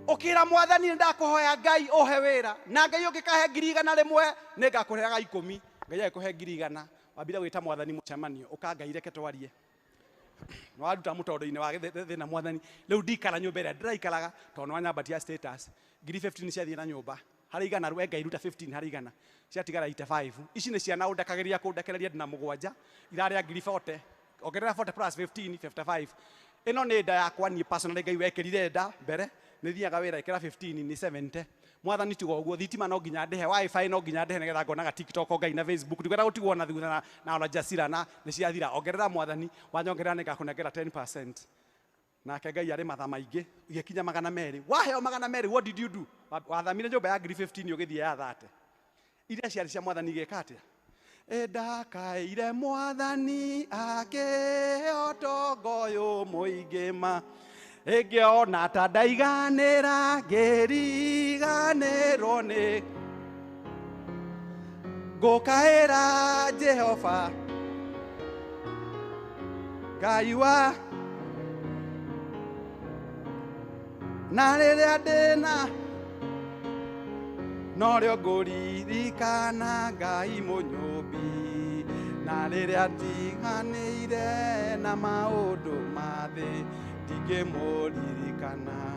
Ũkĩra mwathani nĩ ndakũhoya Ngai ũhe wĩra na Ngai ũngĩkahe 100,000 nĩ ngakũheaga 10. Ngai agĩkũhe 100,000 wambire gwĩta mwathani mũcemanio ũka Ngai reke twarie. Nĩ waruta mũtondo-inĩ wa thĩna mwathani rĩu ndikara nyũmba ĩrĩa ndĩraikaraga tondũ nĩ wanyambatia status 15,000 ciathiĩ na nyũmba harĩ igana we Ngai ruta 15 harĩ igana ciatigara 85. Ici nĩ ciana ũndekagĩria kũndekereria ndĩna 7 irarĩa 40,000 ongerera 40 plus 15 55. Ĩno nĩ nda yakwa niĩ personally Ngai wekĩrire nda mbere nĩ thiaga wĩra ĩkĩra 15 nĩ 70. Mwathani tiga ũguo thitima no nginya ndĩhe wifi no nginya ndĩhe nĩgetha ngonaga TikTok Ngai na Facebook ndikwenda gũtigwo na thutha na Al Jazeera na nĩ ciathira. Ongerera mwathani wanyongerera nĩ ngakũnengera 10%. Nake Ngai arĩ matha maingĩ igĩkinya 200. Waheo 200 what did you do? Wathamire nyũmba ya 15,000 ũgĩthiĩ ya 30. Iria ciarĩ cia mwathani igĩka atĩa? Ndakaire mwathani akĩhe ũtonga ũyũ mũingĩ ma ĩngĩona ta ndaiganĩra ngĩriganĩrwo nĩ ngũkaĩra Jehova Ngai wa na rĩrĩa ndĩna norĩo ngũririkana Ngai mũnyũmbi na rĩrĩa ndiganĩire na maũndũ ma thĩ ndingĩmũririkana.